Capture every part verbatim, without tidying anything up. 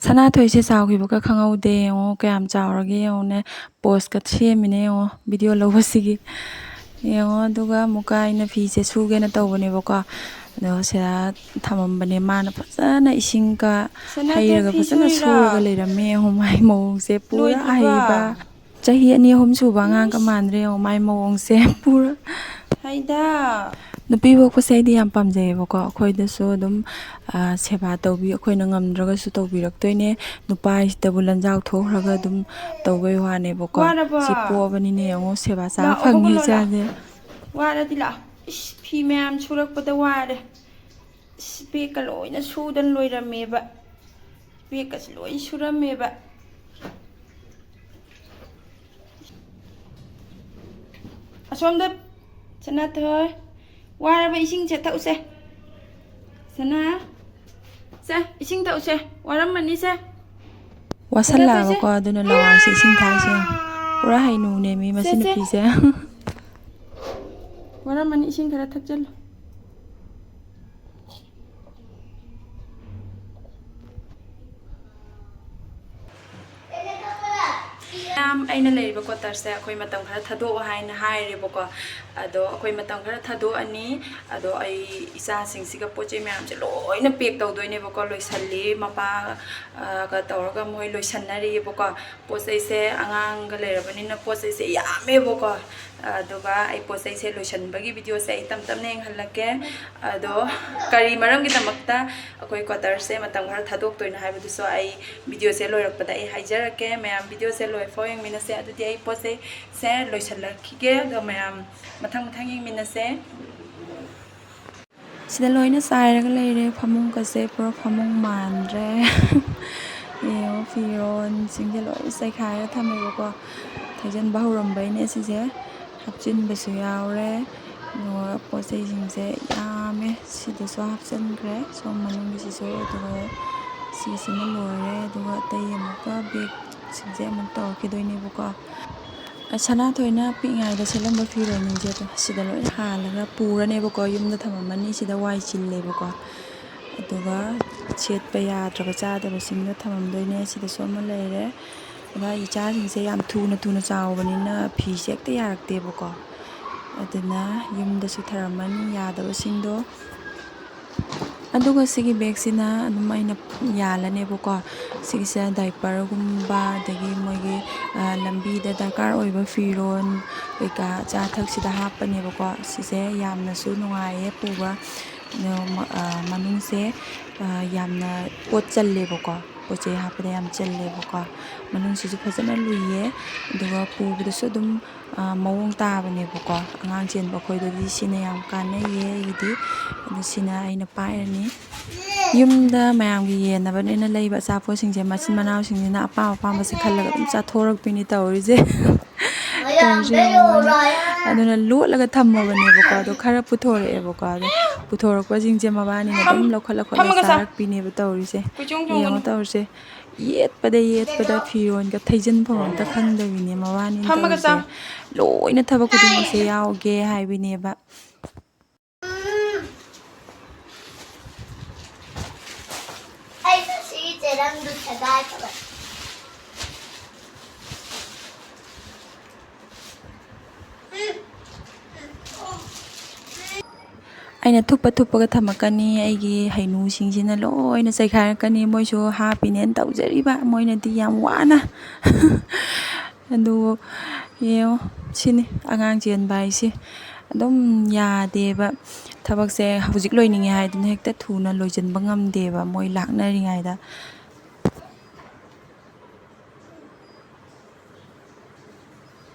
ꯁꯅꯥꯊꯣꯏꯁꯦ ꯆꯥꯎꯈꯤꯕꯒ ꯈꯪꯍꯧꯗꯦ꯫ ꯌꯦꯡꯉꯣ ꯀꯌꯥꯝ ꯆꯥꯎꯔꯒꯦ ꯌꯦꯡꯉꯣꯅꯦ꯫ ꯄꯣꯁꯀ ꯁꯦꯝꯃꯤꯅꯦ ꯌꯦꯡꯉꯣ, ꯚꯤꯗꯤꯑꯣ ꯂꯧꯕꯁꯤꯒꯤ꯫ ꯌꯦꯡꯉꯣ, ꯑꯗꯨꯒ ꯑꯃꯨꯛꯀ ꯑꯩꯅ ꯐꯤꯁꯦ ꯁꯨꯒꯦꯅ ꯇꯧꯕꯅꯦꯕꯀꯣ꯫ ꯑꯗꯣ ꯁꯤꯗ ꯊꯝꯃꯝꯕꯅꯦ꯫ ꯃꯥꯅ ꯐꯖꯅ ꯏꯁꯤꯡꯒ ꯁꯅꯥꯊꯣꯏ ꯍꯩꯔꯒ ꯐꯤ ꯐꯖꯅ ꯁꯨꯔꯤꯔꯣ? ꯁꯨꯔꯒ ꯂꯩꯔꯝꯃꯦ꯫ ꯌꯦꯡꯉꯣ, ꯃꯥꯏ ꯃꯑꯣꯡꯁꯦ ꯄꯨꯔꯥ ꯂꯣꯏꯗ꯭ꯔꯤꯕ? ꯍꯩꯕ꯫ ꯆꯍꯤ ꯑꯅꯤ ꯑꯍꯨꯝ ꯁꯨꯕ ꯑꯉꯥꯡꯒ ꯏꯁ꯫ ꯃꯥꯟꯗ꯭ꯔꯦ꯫ ꯌꯦꯡꯉꯣ, ꯃꯥꯏ ꯃꯑꯣꯡꯁꯦ ꯄꯨꯔꯥ꯫ ꯍꯩꯗ꯫ ꯅꯨꯄꯤ ꯄꯣꯛꯄꯁꯦ ꯑꯩꯗꯤ ꯌꯥꯝ ꯄꯥꯝꯖꯩꯌꯦꯕꯀꯣ꯫ ꯑꯩꯈꯣꯏꯗꯁꯨ ꯑꯗꯨꯝ, ꯑ, ꯁꯦꯕꯥ ꯇꯧꯕꯤ, ꯑꯩꯈꯣꯏꯅ ꯉꯝꯗ꯭ꯔꯒꯁꯨ ꯇꯧꯕꯤꯔꯛꯇꯣꯏꯅꯦ꯫ ꯅꯨꯄꯥ ꯍꯥꯏꯁꯤꯗꯕꯨ ꯂꯟꯖꯥꯎ ꯊꯣꯛꯈ꯭ꯔꯒ ꯑꯗꯨꯝ ꯇꯧꯕꯩ ꯋꯥꯅꯦꯕꯀꯣ꯫ ꯋꯥꯔꯕꯣ? ꯁꯤ ꯄꯣꯛꯑꯕꯅꯤꯅ ꯌꯦꯡꯉꯣ, ꯁꯦꯕꯥ ꯆꯥꯕ ꯂꯥꯛꯑꯣ, ꯐꯪꯉꯦ ꯍꯧꯒꯠꯂꯣ, ꯂꯥꯛꯑꯣ꯫ ꯏꯆꯥꯁꯦ꯫ ꯋꯥꯔꯗꯤ ꯂꯥꯛꯑꯣ꯫ ꯏꯁ, ꯐꯤ ꯃꯌꯥꯝ ꯁꯨꯔꯛꯄꯗ ꯋꯥꯔꯦ꯫ ꯏꯁ, ꯕꯦꯛꯀ ꯂꯣꯏꯅ ꯁꯨꯗꯅ ꯂꯣꯏꯔꯝꯃꯦꯕ꯫ ꯕꯦꯛꯀꯁꯦ ꯂꯣꯏ ꯁꯨꯔꯝꯃꯦꯕ꯫ ꯑꯁꯣꯝꯗ, ꯁꯅꯥꯊꯣꯏ, ꯋꯥꯔꯕ ꯏꯁꯤꯡꯁꯦ ꯊꯛꯎꯁꯦ꯫ ꯁꯅꯥ, ꯁꯦ, ꯏꯁꯤꯡ ꯊꯛꯎꯁꯦ꯫ ꯋꯥꯔꯝꯃꯅꯤꯁꯦ꯫ ꯋꯥꯁꯜꯂꯛꯑꯕꯀꯣ, ꯁꯅꯥꯊꯣꯏꯁꯦ꯫ ꯑꯗꯨꯅ ꯂꯋꯥꯏꯁꯦ ꯏꯁꯤꯡ ꯊꯥꯛꯏꯁꯦ꯫ ꯄꯨꯔꯥ ꯍꯩꯅꯨꯅꯦꯃꯤ ꯃꯁꯤ ꯁꯦ, ꯁꯦ꯫ ꯅꯨꯄꯤꯁꯦ꯫ ꯋꯥꯔꯝꯃꯅꯤ, ꯏꯁꯤꯡ ꯈꯔ ꯊꯛꯆꯜꯂꯨ꯫ ꯃꯌꯥꯝ, ꯑꯩꯅ ꯂꯩꯔꯤꯕ ꯀ꯭ꯋꯥꯇꯔꯁꯦ ꯑꯩꯈꯣꯏ ꯃꯇꯝ ꯈꯔ ꯊꯥꯗꯣꯛꯑꯣ ꯍꯥꯏꯅ ꯍꯥꯏꯔꯦꯕꯀꯣ꯫ ꯑꯗꯣ ꯑꯩꯈꯣꯏ ꯃꯇꯝ ꯈꯔ ꯊꯥꯗꯣꯛꯑꯅꯤ꯫ ꯑꯗꯣ ꯑꯩ ꯏꯆꯥꯁꯤꯡꯁꯤꯒ ꯄꯣꯠ ꯆꯩ ꯃꯌꯥꯝꯁꯦ ꯂꯣꯏꯅ ꯄꯦꯛ ꯇꯧꯗꯣꯏꯅꯦꯕꯀꯣ꯫ ꯂꯣꯏꯁꯜꯂꯤ, ꯃꯄꯥ, ꯑ, ꯒ ꯇꯧꯔꯒ ꯃꯣꯏ ꯂꯣꯏꯁꯟꯅꯔꯤꯑꯕꯀꯣ꯫ ꯄꯣꯠ ꯆꯩꯁꯦ ꯑꯉꯥꯡꯒ ꯂꯩꯔꯕꯅꯤꯅ ꯄꯣꯠ ꯆꯩꯁꯦ ꯌꯥꯝꯃꯦꯕꯀꯣ꯫ ꯑꯗꯨꯒ ꯑꯩ ꯄꯣꯠ ꯆꯩꯁꯦ ꯂꯣꯏꯁꯟꯕꯒꯤ ꯚꯤꯗꯤꯑꯣꯁꯦ ꯑꯩ ꯇꯞ ꯇꯞꯅ ꯌꯦꯡꯍꯜꯂꯛꯀꯦ꯫ ꯑꯗꯣ ꯀꯔꯤ ꯃꯔꯝꯒꯤꯗꯃꯛꯇ ꯑꯩꯈꯣꯏ ꯀ꯭ꯋꯥꯇꯔꯁꯦ ꯃꯇꯝ ꯈꯔ ꯊꯥꯗꯣꯛꯇꯣꯏꯅꯣ ꯍꯥꯏꯕꯗꯨꯁꯨ ꯑꯩ ꯚꯤꯗꯤꯑꯣꯁꯦ ꯂꯣꯏꯔꯛꯄꯗ ꯑꯩ ꯍꯥꯏꯖꯔꯛꯀꯦ꯫ ꯃꯌꯥꯝ ꯚꯤꯗꯤꯑꯣꯁꯦ ꯂꯣꯏꯐꯥꯎ ꯌꯦꯡꯃꯤꯟꯅꯁꯦ꯫ ꯑꯗꯨꯗꯤ ꯑꯩ ꯄꯣꯠ ꯆꯩꯁꯦ ꯂꯣꯏꯁꯜꯂꯛꯈꯤꯒꯦ꯫ ꯑꯗꯣ ꯃꯌꯥꯝ ꯃꯊꯪ ꯃꯊꯪ ꯌꯦꯡꯃꯤꯟꯅꯁꯦ꯫ ꯁꯤꯗ ꯂꯣꯏꯅ ꯆꯥꯏꯔꯒ ꯂꯩꯔꯦ꯫ ꯐꯃꯨꯡꯒꯁꯦ ꯄꯨꯔꯥ ꯐꯃꯨꯡ ꯃꯥꯟꯗ꯭ꯔꯦ꯫ ꯌꯦꯡꯉꯣ, ꯐꯤꯔꯣꯟꯁꯤꯡꯁꯦ ꯂꯣꯏ ꯆꯥꯏꯈꯥꯏꯔ ꯊꯝꯃꯦꯕꯀꯣ꯫ ꯊꯩꯖꯤꯟꯕ ꯍꯧꯔꯝꯕꯩꯅꯦ ꯁꯤꯁꯦ꯫ ꯍꯥꯞꯆꯤꯟꯕꯁꯨ ꯌꯥꯎꯔꯦ꯫ ꯑꯗꯨꯒ ꯄꯣꯠ ꯆꯩꯁꯤꯡꯁꯦ ꯌꯥꯝꯃꯦ꯫ ꯁꯤꯗꯁꯨ ꯍꯥꯞꯆꯤꯟꯈ꯭ꯔꯦ, ꯁꯣꯝ ꯃꯅꯨꯡꯒꯤꯁꯤꯁꯨ꯫ ꯑꯗꯨꯒ ꯁꯤꯁꯤꯃ ꯂꯣꯏꯔꯦ꯫ ꯑꯗꯨꯒ ꯑꯇꯩ ꯑꯃꯨꯛꯀ ꯕꯦꯒꯁꯤꯡꯁꯦ ꯑꯃꯨꯛ ꯇꯧꯔꯛꯈꯤꯗꯣꯏꯅꯦꯕꯀꯣ꯫ ꯁꯅꯥꯊꯣꯏꯅ ꯄꯤꯛꯏꯉꯩꯗ ꯁꯦꯠꯂꯝꯕ ꯐꯤꯔꯣꯜꯁꯤꯡꯁꯦ ꯑꯗꯣ ꯁꯤꯗ ꯂꯣꯏꯅ ꯍꯥꯜꯂꯒ ꯄꯨꯔꯅꯦꯕꯀꯣ꯫ ꯌꯨꯝꯗ ꯊꯝꯃꯝꯃꯅꯤ꯫ ꯁꯤꯗ ꯋꯥꯏ ꯆꯤꯜꯂꯦꯕꯀꯣ꯫ ꯑꯗꯨꯒ ꯁꯦꯠꯄ ꯌꯥꯗ꯭ꯔꯕ ꯆꯥꯗꯕꯁꯤꯡꯗꯣ ꯊꯝꯃꯝꯗꯣꯏꯅꯦ꯫ ꯁꯤꯗꯁꯨ ꯑꯃ ꯂꯩꯔꯦ꯫ ꯑꯗꯨꯒ ꯏꯆꯥꯁꯤꯡꯁꯦ ꯌꯥꯝ ꯊꯨꯅ ꯊꯨꯅ ꯆꯥꯎꯕꯅꯤꯅ ꯐꯤꯁꯦ ꯍꯦꯛꯇ ꯌꯥꯔꯛꯇꯦꯕꯀꯣ꯫ ꯑꯗꯨꯅ ꯌꯨꯝꯗꯁꯨ ꯊꯔꯝꯃꯅꯤ ꯌꯥꯗꯕꯁꯤꯡꯗꯣ꯫ ꯑꯗꯨꯒ ꯁꯤꯒꯤ ꯕꯦꯒꯁꯤꯅ ꯑꯗꯨꯝ ꯑꯩꯅ ꯌꯥꯜꯂꯅꯦꯕꯀꯣ꯫ ꯁꯤꯒꯤꯁꯦ ꯗꯥꯏꯄꯔꯒꯨꯝꯕ, ꯑꯗꯒꯤ ꯃꯣꯏꯒꯤ, ꯑ, ꯂꯝꯕꯤꯗ ꯗꯔꯀꯥꯔ ꯑꯣꯏꯕ ꯐꯤꯔꯣꯜ ꯀꯩꯀꯥ ꯑꯆꯥ ꯑꯊꯛꯁꯤꯗ ꯍꯥꯞꯄꯅꯦꯕꯀꯣ꯫ ꯁꯤꯁꯦ ꯌꯥꯝꯅꯁꯨ ꯅꯨꯡꯉꯥꯏꯌꯦ ꯄꯨꯕ꯫ ꯑ, ꯃ-, ꯑ, ꯃꯅꯨꯡꯁꯦ, ꯑ, ꯌꯥꯝꯅ ꯄꯣꯠ ꯆꯜꯂꯦꯕꯀꯣ꯫ ꯄꯣꯠ ꯆꯩ ꯍꯥꯞꯄꯗ ꯌꯥꯝ ꯆꯜꯂꯦꯕꯀꯣ꯫ ꯃꯅꯨꯡꯁꯤꯁꯨ ꯐꯖꯅ ꯂꯨꯏꯌꯦ꯫ ꯑꯗꯨꯒ ꯄꯨꯕꯗꯁꯨ ꯑꯗꯨꯝ, ꯑ, ꯃꯑꯣꯡ ꯇꯥꯕꯅꯦꯕꯀꯣ꯫ ꯑꯉꯥꯡ ꯆꯦꯟꯕ ꯑꯩꯈꯣꯏꯗꯗꯤ ꯁꯤꯅ ꯌꯥꯝ ꯀꯥꯟꯅꯩꯌꯦ ꯑꯩꯒꯤꯗꯤ꯫ ꯑꯗꯨ ꯁꯤꯅ ꯑꯩꯅ ꯄꯥꯏꯔꯅꯤ꯫ ꯌꯨꯝꯗ ꯃꯌꯥꯝꯒꯤ ꯌꯦꯟꯅꯕꯅꯦꯅ ꯂꯩꯕ ꯑꯆꯥꯄꯣꯠꯁꯤꯡꯁꯦ ꯃꯆꯤꯟ ꯃꯅꯥꯎꯁꯤꯡꯁꯤꯅ ꯑꯄꯥꯝ ꯑꯄꯥꯝꯕꯁꯦ ꯈꯜꯂꯒ ꯑꯗꯨꯝ ꯆꯥꯊꯣꯔꯛꯄꯤꯅꯤ ꯇꯧꯔꯤꯁꯦ꯫ ꯇꯧꯔꯤꯁꯦ ꯌꯦꯡꯉꯣꯅꯦ꯫ ꯑꯗꯨꯅ ꯂꯣꯠꯂꯒ ꯊꯝꯃꯕꯅꯦꯕꯀꯣ꯫ ꯑꯗꯣ ꯈꯔ ꯄꯨꯊꯣꯔꯛꯑꯦꯕꯀꯣ꯫ ꯑꯗꯣ ꯄꯨꯊꯣꯔꯛꯄꯁꯤꯡꯁꯦ ꯃꯕꯥꯅꯤꯅ ꯑꯗꯨꯝ ꯂꯧꯈꯠ ꯂꯧꯈꯠꯂ ꯐꯝꯃꯒ ꯆꯥ꯫ ꯆꯥꯔꯛꯄꯤꯅꯦꯕ ꯇꯧꯔꯤꯁꯦ꯫ ꯀꯣꯏꯆꯣꯡ ꯌꯦꯡꯉꯣ ꯆꯣꯡꯒꯅꯨ꯫ ꯇꯧꯔꯤꯁꯦ꯫ ꯌꯦꯠꯄꯗ ꯌꯦꯠꯄꯗ ꯐꯤꯔꯣꯟꯒ ꯊꯩꯖꯤꯟꯐꯝ ꯑꯝꯇ ꯈꯪꯗꯕꯤꯅꯦ ꯃꯕꯥꯅꯤꯅ ꯐꯝꯃꯒ ꯇꯧꯔꯤꯁꯦ꯫ ꯆꯥꯎ꯫ ꯂꯣꯏꯅ ꯊꯕꯛ ꯈꯨꯗꯤꯡꯃꯛꯁꯦ ꯌꯥꯎꯒꯦ ꯍꯥꯏꯕꯤꯅꯦꯕ꯫ ꯑꯩꯁꯨ ꯁꯤ ꯆꯦꯔꯪꯗꯨ ꯁꯦꯒꯥꯏꯈ꯭ꯔꯕ꯫ ꯑꯩꯅ ꯊꯨꯞꯄ ꯊꯨꯞꯄꯒ ꯊꯝꯃꯛꯀꯅꯤ꯫ ꯑꯩꯒꯤ ꯍꯩꯅꯨꯁꯤꯡꯁꯤꯅ ꯂꯣꯏꯅ ꯆꯩꯈꯥꯏꯔꯛꯀꯅꯤ꯫ ꯃꯣꯏꯁꯨ ꯍꯥꯞꯄꯤꯅꯦꯅ ꯇꯧꯖꯔꯤꯕ꯫ ꯃꯣꯏꯅꯗꯤ ꯌꯥꯝ ꯋꯥꯅ꯫ ꯑꯗꯨ ꯌꯦꯡꯉꯣ, ꯁꯤꯅꯤ ꯑꯉꯥꯡ ꯆꯦꯟꯕ ꯍꯥꯏꯁꯦ꯫ ꯑꯗꯨꯝ ꯌꯥꯗꯦꯕ꯫ ꯊꯕꯛꯁꯦ ꯍꯧꯖꯤꯛ ꯂꯣꯏꯅꯤꯡꯉꯦ ꯍꯥꯏꯗꯨꯅ ꯍꯦꯛꯇ ꯊꯨꯅ ꯂꯣꯏꯁꯤꯟꯕ ꯉꯝꯗꯦꯕ, ꯃꯣꯏ ꯂꯥꯛꯅꯔꯤꯉꯩꯗ꯫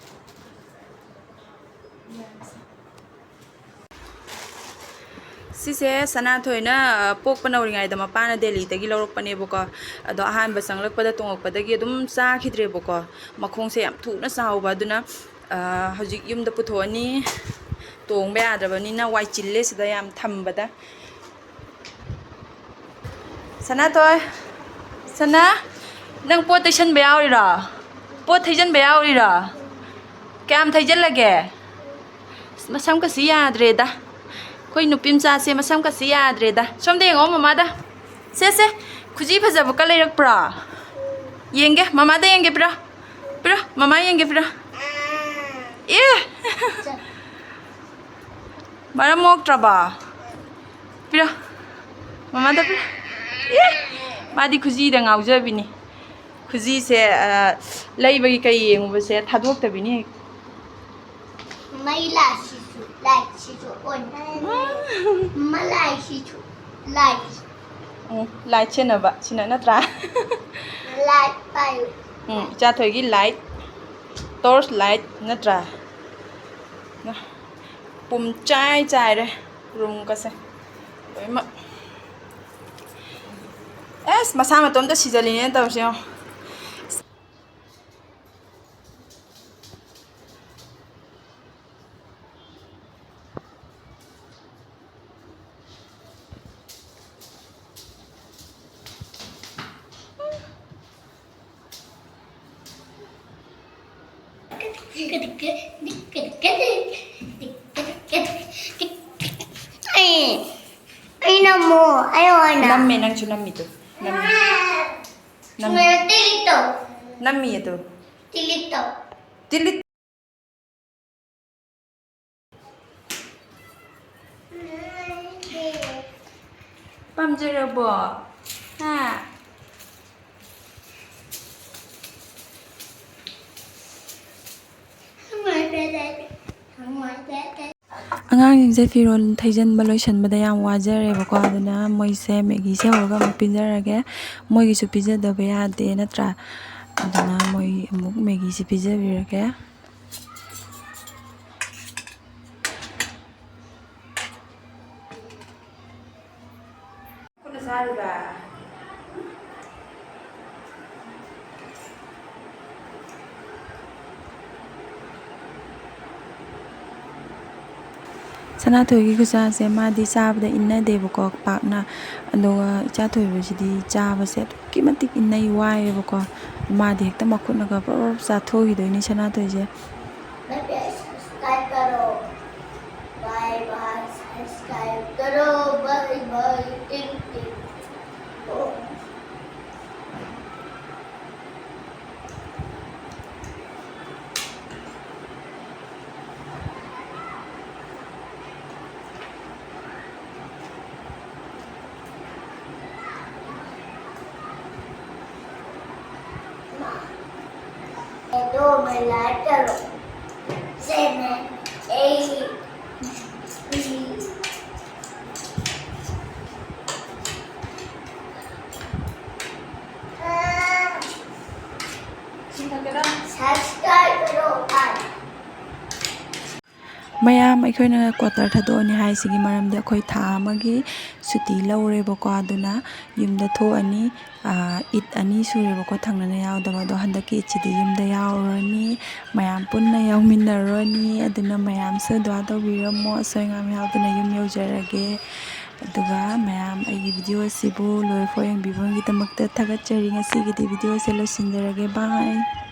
ꯁꯤꯁꯦ ꯁꯅꯥꯊꯣꯏꯅ, ꯑ, ꯄꯣꯛꯄ ꯅꯧꯔꯤꯉꯩꯗ ꯃꯄꯥꯅ ꯗꯦꯜꯂꯤꯗꯒꯤ ꯂꯧꯔꯛꯄꯅꯦꯕꯀꯣ꯫ ꯑꯗꯣ ꯑꯍꯥꯟꯕ ꯆꯪꯂꯛꯄꯗ ꯇꯣꯡꯉꯛꯄꯗꯒꯤ ꯑꯗꯨꯝ ꯆꯥꯈꯤꯗ꯭ꯔꯦꯕꯀꯣ꯫ ꯃꯈꯣꯡꯁꯦ ꯌꯥꯝ ꯊꯨꯅ ꯆꯥꯎꯕ꯫ ꯑꯗꯨꯅ, ꯑ, ꯍꯧꯖꯤꯛ ꯌꯨꯝꯗ ꯄꯨꯊꯣꯛꯑꯅꯤ꯫ ꯇꯣꯡꯕ ꯌꯥꯗ꯭ꯔꯕꯅꯤꯅ ꯋꯥꯏ ꯆꯤꯜꯂꯦ ꯁꯤꯗ ꯌꯥꯝ ꯊꯝꯕꯗ꯫ ꯁꯅꯥꯊꯣꯏ, ꯁꯅꯥ, ꯅꯪ ꯄꯣꯠ ꯇꯩꯁꯟꯕ ꯌꯥꯎꯔꯤꯔꯣ? ꯄꯣꯠ ꯊꯩꯖꯟꯕ ꯌꯥꯎꯔꯤꯔꯣ? ꯀꯌꯥꯝ ꯊꯩꯖꯜꯂꯒꯦ? ꯑꯁ, ꯃꯁꯝꯒꯁꯤ ꯌꯥꯗ꯭ꯔꯦꯗ꯫ ꯑꯩꯈꯣꯏ ꯅꯨꯄꯤ ꯃꯆꯥꯁꯦ ꯃꯁꯝ ꯀꯠꯁꯤ ꯌꯥꯗ꯭ꯔꯦꯗ꯫ ꯁꯣꯝꯗ ꯌꯦꯡꯉꯣ ꯃꯃꯥꯗ꯫ ꯁꯦ, ꯁꯦ, ꯈꯨꯖꯤ ꯐꯖꯕ ꯀ ꯂꯩꯔꯛꯄ꯭ꯔꯣ? ꯌꯦꯡꯒꯦ, ꯃꯃꯥꯗ ꯌꯦꯡꯒꯦ, ꯄꯤꯔꯣ꯫ ꯄꯤꯔꯣ, ꯃꯃꯥ ꯌꯦꯡꯒꯦ, ꯄꯤꯔꯣ꯫ ꯑꯦ! ꯃꯔꯝ ꯃꯣꯛꯇ꯭ꯔꯕꯣ? ꯄꯤꯔꯣ꯫ ꯃꯃꯥꯗ ꯄꯤꯔꯣ꯫ ꯑꯦ! ꯃꯥꯗꯤ ꯈꯨꯖꯤꯗ ꯉꯥꯎꯖꯕꯤꯅꯤ꯫ ꯈꯨꯖꯤꯁꯦ, ꯑ, ꯂꯩꯕꯒꯤ ꯀꯩ ꯌꯦꯡꯉꯨꯕꯁꯦ ꯊꯥꯗꯣꯛꯇꯕꯤꯅꯤ꯫ ꯃꯩ ꯂꯥꯏꯠꯁꯤꯁꯨ, ꯂꯥꯏꯠꯁꯤꯁꯨ ꯑꯣꯟ꯫ ꯃ ꯂꯥꯏꯠꯁꯤꯁꯨ, ꯂꯥꯏꯠ꯫ ꯎꯝ, ꯂꯥꯏꯠ ꯁꯦꯟꯅꯕ, ꯁꯤꯅ ꯅꯠꯇ꯭ꯔꯥ? ꯂꯥꯏꯠ ꯄꯥꯏꯌꯨ꯫ ꯎꯝ, ꯏꯆꯥꯊꯣꯏꯒꯤ ꯂꯥꯏꯠ, ꯇꯣꯔꯆ ꯂꯥꯏꯠ ꯅꯠꯇ꯭ꯔꯥ? ꯄꯨꯝꯆꯥꯏ ꯆꯥꯏꯔꯦ ꯔꯨꯝꯒꯁꯦ ꯂꯣꯏꯅꯃꯛ꯫ ꯑꯦꯁ, ꯃꯁꯥ ꯃꯇꯣꯝꯇ ꯁꯤꯖꯜꯂꯤꯅꯦ ꯇꯧꯔꯤꯁꯦ ꯌꯦꯡꯉꯣ꯫ ꯑꯩ, ꯑꯩ ꯅꯝꯃꯣ, ꯑꯩ ꯑꯣꯏꯅ꯫ ꯅꯝꯃꯦ, ꯅꯪꯁꯨ ꯅꯝꯃꯤꯗꯨ꯫ ꯅꯝꯃꯤ꯫ ꯅꯝꯃꯤ꯫ ꯁꯨꯃꯥꯏꯅ delete ꯇꯧ꯫ ꯅꯝꯃꯤ ꯑꯗꯨ꯫ Delete ꯇꯧ꯫ Delete꯫ ꯄꯥꯝꯖꯔꯕꯣ? ꯍꯥ? ꯑꯉꯥꯡꯁꯤꯡꯁꯦ ꯐꯤꯔꯣꯜ ꯊꯩꯖꯤꯟꯕ ꯂꯣꯏꯁꯤꯟꯕꯗ ꯌꯥꯝ ꯋꯥꯖꯔꯦꯕꯀꯣ, ꯑꯗꯨꯅ ꯃꯣꯏꯁꯦ ꯃꯦꯒꯤꯁꯦ ꯍꯧꯔꯒ ꯑꯃꯨꯛ ꯄꯤꯖꯔꯒꯦ꯫ ꯃꯣꯏꯒꯤꯁꯨ ꯄꯤꯖꯗꯕ ꯌꯥꯗꯦ ꯅꯠꯇ꯭ꯔꯥ? ꯑꯗꯨꯅ ꯃꯣꯏ ꯑꯃꯨꯛ ꯃꯦꯒꯤꯁꯦ ꯄꯤꯖꯕꯤꯔꯒꯦ꯫ ꯈꯨꯠꯅ ꯆꯥꯔꯤꯕ꯫ ꯁꯅꯥꯊꯣꯏꯒꯤ ꯈꯨꯠꯁꯥꯁꯦ ꯃꯥꯗꯤ ꯆꯥꯕꯗ ꯏꯟꯅꯗꯦꯕꯀꯣ ꯄꯥꯛꯅ, ꯑꯗꯨꯒ ꯏꯆꯥꯊꯣꯏꯕꯁꯤꯗꯤ ꯆꯥꯕꯁꯦ ꯑꯗꯨꯛꯀꯤ ꯃꯇꯤꯛ ꯏꯟꯅꯩ, ꯋꯥꯏꯌꯦꯕꯀꯣ꯫ ꯃꯥꯗꯤ ꯍꯦꯛꯇ ꯃꯈꯨꯠꯅꯒ ꯄ꯭ꯔꯞ ꯄ꯭ꯔꯞ ꯆꯥꯊꯣꯛꯈꯤꯗꯣꯏꯅꯤ ꯁꯅꯥꯊꯣꯏꯁꯦ꯫ ꯅꯠꯇꯦ, ꯑꯩ subscribe ꯇꯧꯔꯣ꯫ Bye bye꯫ Subscribe करो, bell bell टिंग टिंग। दो मिला करो। सेवन, एट, subscribe करो। ꯃꯌꯥꯝ, ꯑꯩꯈꯣꯏꯅ quarter ꯊꯥꯗꯣꯛꯑꯅꯤ ꯍꯥꯏꯁꯤꯒꯤ ꯃꯔꯝꯗꯤ ꯑꯩꯈꯣꯏ ꯊꯥ ꯑꯃꯒꯤ ꯁꯨꯇꯤ ꯂꯧꯔꯦꯕꯀꯣ, ꯑꯗꯨꯅ ꯌꯨꯝꯗ ꯊꯣꯛꯑꯅꯤ꯫ ꯏꯠ ꯑꯅꯤ ꯁꯨꯔꯦꯕꯀꯣ ꯊꯪꯅꯅ ꯌꯥꯎꯗꯕ, ꯑꯗꯣ ꯍꯟꯗꯛꯀꯤ ꯏꯠꯁꯤꯗꯤ ꯌꯨꯝꯗ ꯌꯥꯎꯔꯨꯔꯅꯤ, ꯃꯌꯥꯝ ꯄꯨꯟꯅ ꯌꯥꯎꯃꯤꯟꯅꯔꯨꯔꯅꯤ꯫ ꯑꯗꯨꯅ ꯃꯌꯥꯝꯁꯨ ꯗꯨꯋꯥ ꯇꯧꯕꯤꯔꯝꯃꯣ, ꯑꯁꯣꯏ ꯑꯉꯥꯝ ꯌꯥꯎꯗꯅ ꯌꯨꯝ ꯌꯧꯖꯔꯒꯦ꯫ ꯑꯗꯨꯒ ꯃꯌꯥꯝ, ꯑꯩꯒꯤ video ꯑꯁꯤꯕꯨ ꯂꯣꯏꯐꯥꯎ ꯌꯦꯡꯕꯤꯕꯒꯤꯗꯃꯛꯇ ꯊꯥꯒꯠꯆꯔꯤ꯫ ꯉꯁꯤꯒꯤꯗꯤ video ꯑꯁꯦ ꯂꯣꯏꯁꯤꯟꯖꯔꯒꯦ꯫ Bye꯫